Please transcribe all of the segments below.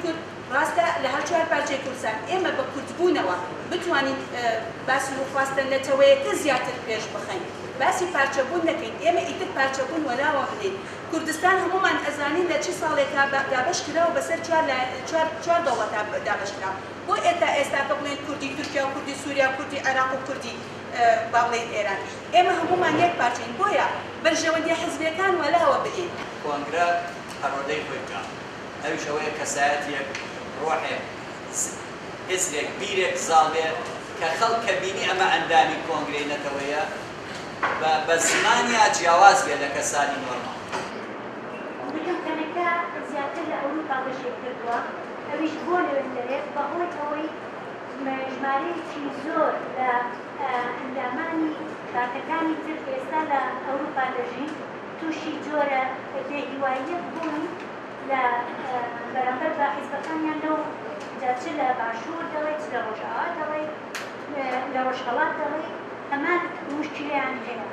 کورد ڕاستە لە هەر چوار پارچەی کوردستان ئێمە بە کوردبوونەوە بتوانین باس و خواستە نەتەوەیەکە زیاتر پێش بخەین باسی پارچەبوون نەکەین ئێمە ئیتر پارچەبوون وەلاوە بنێین کوردستان هەموومان ئەزانین لە چ ساڵێکا دابەش کراوە بەسەر چوار چوار چوار دەوڵەتا دابەش کراوە بۆ ئێتا ئێستاکە بڵێن کوردی تورکیا و کوردی سوریا و کوردی عێراق و کوردی با بڵێین ئێران ئێمە هەموومان یەک پارچەین بۆیە بەرژەوەندیە حزبیەکان وەلاوە بنێین. کۆنگرە پەروەردەی خۆی بکا ئەویش ئەوەیە کەسایەتیەک، ڕۆحێک، هزرێک، بیرێک زاڵ بێ کە خەڵک کە بینی ئەمە ئەندامی کۆنگرەی نەتەوەیە بە بە زمانیا جیاواز بێ لە کەسانی نۆرماڵ. وتم کەنەکە زیاتر لە ئەوروپا گەشەی کردووە، ئەویش بۆ لەوێندەرێ بەهۆی ئەوەی ژمارەیەکی زۆر لە ئەندامانی پارتەکانی تر کە ئێستا لە ئەوروپا دەژین تووشی جۆرە بێهیواییەک بوون لە بەرامبەر بە حیزبەکانیان لەو جا چ لە باشوور دەڵێی چ لە ڕۆژئاوا دەڵێی لە ڕۆژهەڵات دەڵێی هەمان موشکیلەیان هەیە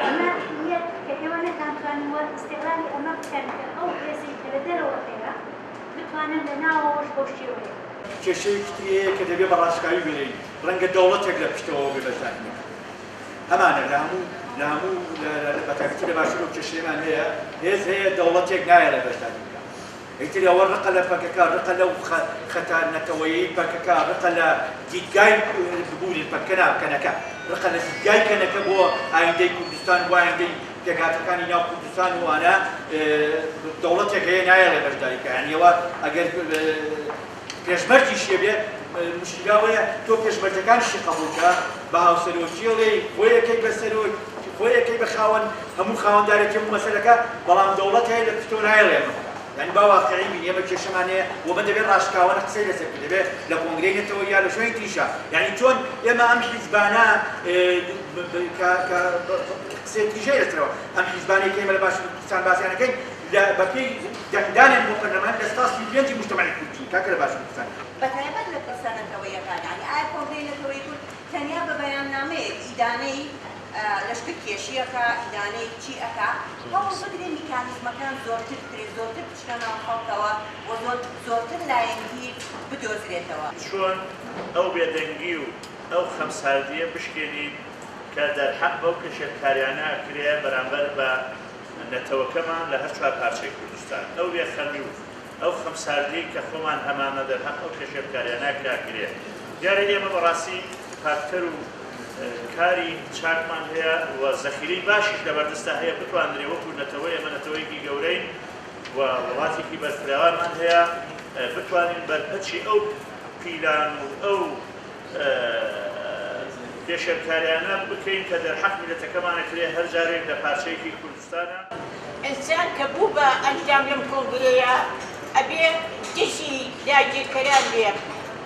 ئەمە یەک کە ئێوە نەتانتوانیوە ئیستیغلالی ئەمە بکەن کە ئەو هێزەی کە لە دەرەوە هەیە بتوانن لە ناوەوەش بەو شێوەیە. کێشەیەکی تری هەیە کە دەبێ بە ڕاشکاوی بڵێین ڕەنگە دەوڵەتێک لە پشتەوە بێ بەشداری نەکات. هەمانە لە هەموو لە هەموو بە تایبەتی لە باشوور ئەو کێشەیەمان هەیە، هێز هەیە دەوڵەتێک نایەڵێ بەشداری بکات. ئیتر ئەوە ڕقە لە پەکەکە، ڕقە لەو خەتە نەتەوەیەی پەکەکە، ڕقە لە دیدگای ببورن پەککە نا کەنەکە، ڕقە لە دیدگای کەنەکە بۆ ئایندەی کوردستان بۆ ئایندەی پێکهاتەکانی ناو کوردستان و ئەوانە، دەوڵەتێک هەیە نایەڵێ بەشداری بکات. یانی ئەوە ئەگەر پێشمەرجیش هەبێ موشکیلە ئەوەیە تۆ پێشمەرجەکانیشی قەبووڵ کە بە هاوسەرۆکی ئەڵێی خۆی ئەکەی بە سەرۆک خۆی ئەکەی بە خاوەن هەموو خاوەندارێتی هەموو مەسەلەکە بەڵام دەوڵەت هەیە لە پشتەوە نایەڵێ ئەمە بکا یانی با واقعی بین ئێمە کێشەمان هەیە و ئەمە دەبێ ڕاشکاوانە قسەی لەسەر بکرێ دەبێ لە کۆنگرەی نەتەوەیی یا لە شوێنی تریشا یانی چۆن ئێمە ئەم حیزبانە کە کە قسەی تریش هەیە لەسەرەوە ئەم حیزبانەی کە ئێمە لە باشووری کوردستان باسیان ئەکەین لە بەپێی دەنگدانیان بۆ پەرلەمان لە ستا 35 ی موجتەمەعی کوردین کاکە لە باشووری کوردستان. بەتایبەت لە پرسە نەتەوەییەکان، یانی ئایا کۆنگرەی نەتەوەیی کورد تەنیا بە بەیاننامەیەک ئیدانەی لەشکرکێشی ئەکا، ئیدانەی چی ئەکا؟ هەوڵ بدرێ میکانیزمەکان زۆرتر بکرێ، زۆرتر بچنە ناو خەڵکەوە و زۆرتر لایەنگیر بدۆزرێتەوە. چۆن ئەو بێدەنگی و ئەو خەمساردییە بشکێنین کە دەرحەق بەو پێشێلکاریانە ئەکرێ بەرامبەر بە نەتەوەکەمان لە هەر چوار پارچەی کوردستان، ئەو بێ خەمی و ئەو خەمساردیەی کە خۆمان هەمانە دەرهەق ئەو پێشێلکاریانە کە ئەکرێ. دیارە ئێمە بەڕاستی فاکتەر و کاری چاکمان هەیە و زەخیرەی باشیش لەبەردەستا هەیە بتواندرێ وەکو نەتەوە، ئێمە نەتەوەیەکی گەورەین و وڵاتێکی بەرفراوانمان هەیە، بتوانین بەرپەچی ئەو پیلان و ئەو پێشێلکاریانە بکەین کە دەرحەق میللەتەکەمان ئەکرێ هەر جارێک لە پارچەیەکی کوردستانا. ئینسان کە بوو بە ئەندام لەم کۆنگرەیە ئەبێ دژی داگیرکەران بێ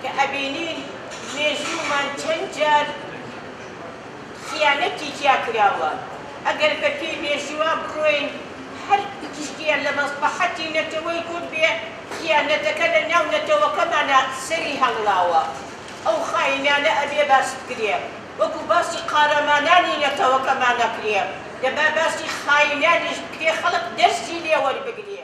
کە ئەبینین مێژوومان چەند جار خیانەتی تیا کراوە ئەگەر بە پێی مێژووا بڕۆین هەر شتێ لە مەسڵەحەتی نەتەوەی کورد بێ خیانەتەکە لە ناو نەتەوەکەمانا سەری هەڵڵاوە ئەو خاینانە ئەبێ باس بکرێ وەکو باسی قارەمانانی نەتەوەکەمان ئەکرێ دەبا باسی خاینانیش بکرێ خەڵک دەرسی لێ وەربگرێ.